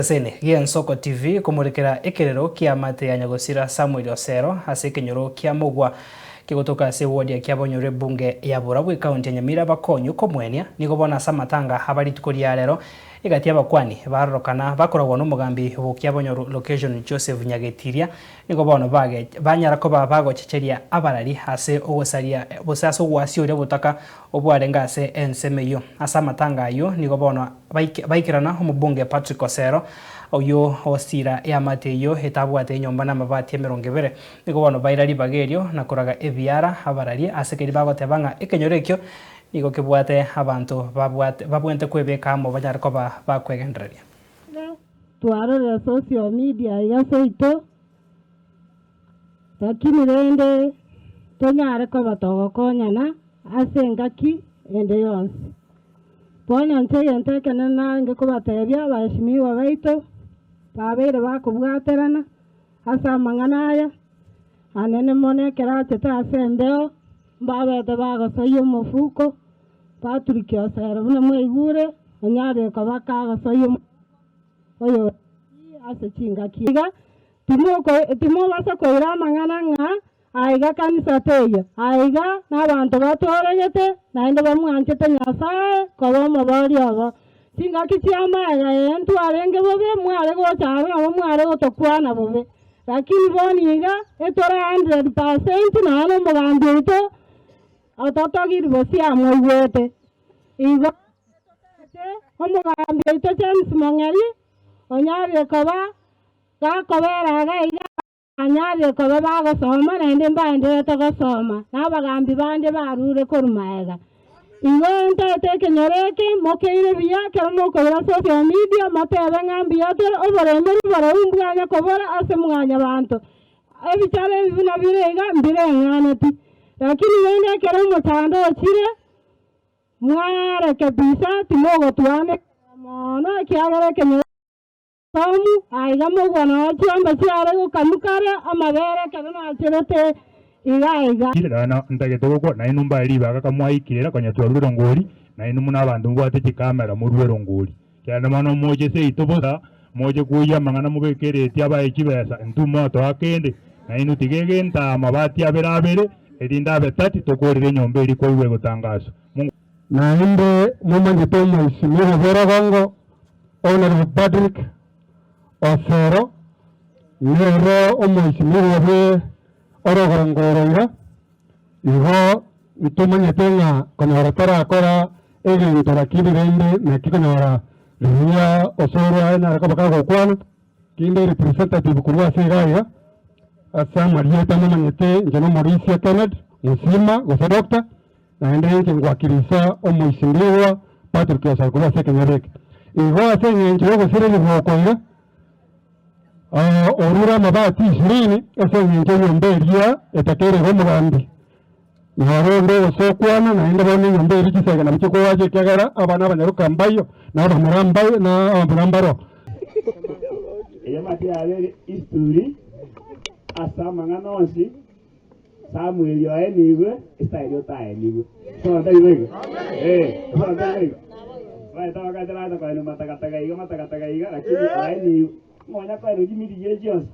Egeseni gi'Ensoko TV komorekera ekerero ki'amate ya nyagosira Samuel Osero ase ekenyoro kia Mogwa kegotoka ase eward ya Kiabonyoru ebunge ya Borabu ekaunti ya Nyamira bakonywe komoenia nigo bono ase amatanga aba rituko ria rero egati y'abakwani barorokana bakoragwa nomogambi bw'Kiabonyoru location Joseph Nyagetiria nigo bono banyara koba bagochecheria abarari ase ogosaria gose ase ogwasioria obotaka obwarenge ase ensemo eyio. Ase amatanga ayio nigo bono baikerana omobunge Patrick Osero, oyio osira eamate eyio etabwate enyomba namabati emerongo ebere. Nigo bono baira ribaga erio na koraga ebiara abararie ase keria bagoteba ng'a ekenyoro ekio nigo kebwate abanto babwate babwente kwebeka amo banyare koba bakwegendereria. Twarorire social media iga seito, lakini rende tonyare koba togokonyana ase engaki ende yonsi. Bono inche egento ekenene narenge kobatebia abaheshimiwa baito, babeire bakobwaterana ase amang'ana aya, anene mono ekero achete ase embeo, mbabete bagosoyia omofuko, Patrick Osero buna mwaigure, onyarire koba kagosoyia omofuko oyo ase chingaki iga, timobasa koira amang'ana ng'a Aiga kanisa teiyo. Aiga nabanto batooregete, naende bamwanchete Nyasae koba omoboria obo. Chingaki chi'amaega ee ntwarenge bobe, mware gocha aro nabo mware gotokwana bobe. Lakini bono iga etore 100% nonya nomogambi oito ototogiri bosie amoigwete. Igo etotaete omogambi oito James Mong'eri onyarire koba gakobera iga iga. Banyarire koba bagosoma, naende mbaendererete gosoma, na abagambi bande barure korwa magega. Igo ntaete ekenyoro eke, mokeire buya ekero mokoira social media, motebe ng'a mbuya tore, oboremeri boreu mbwanya kobora ase mwanyabanto. Ebichara ebi buna bire iga, mbireng'aneti. Lakini rende ekero omochando ochire, mwarekebisa timogotwanekera mono ekiagera ekenyoro. Tomu, aiga mogwa nao chiombe chiare gokamwa kare amabere ekero nacherete iga aiga. Nana ntagete gokwa, nainwe mbae ribaga kamwaikera konya twarure erongori, nainwe buna abanto mobwate chikamera morue erongori. Kende mono moche seito bosa, moche kwoyia amang'ana mobeke ereti abae chibesa, intwe motoa kende, nainwe tiga egento aa amabati abere abere, erinde abe tati tokorere enyomba eria kwaigwa egotangaswa. Mungu. Naende momanyete omoisimigwa bw'orogongo Honourable Patrick Osero nere omoisimigwa bwe orogongo oro iga, igo ntomanyete ng'a konyora tarakora egento lakini rende naki konyora riria Osoro anyare koba kagokwana, kinde representative korwa ase iga iga, ase amarieta momanyete inche nomorisia Kenneth Musima gose Doctor. Naende inche ngwakirisa omoisimigwa Patrick Osoro korwa ase ekenyoro eke. Igo ase engencho y'ogosireria oko iga, orure amabati ishirini ase engencho enyomba eria etakeire iga omogambi. Naro onde ogosokwana naende bono enyomba eria chisege nabo chikoacha ekiagera abana abanyaroka mbayo na abamura mbayo na abamura mbaroo. Eamate yabeire history ase amang'ana onsi. Samweli oenigwe, Israeli otaenigwe. Tari boigo? Eh, tari boigo? Baete abakacha bacha koenigwa matagataga iga matagataga iga, lakini oenigwe. Nonya koenigwa chimiti chiria chionsi.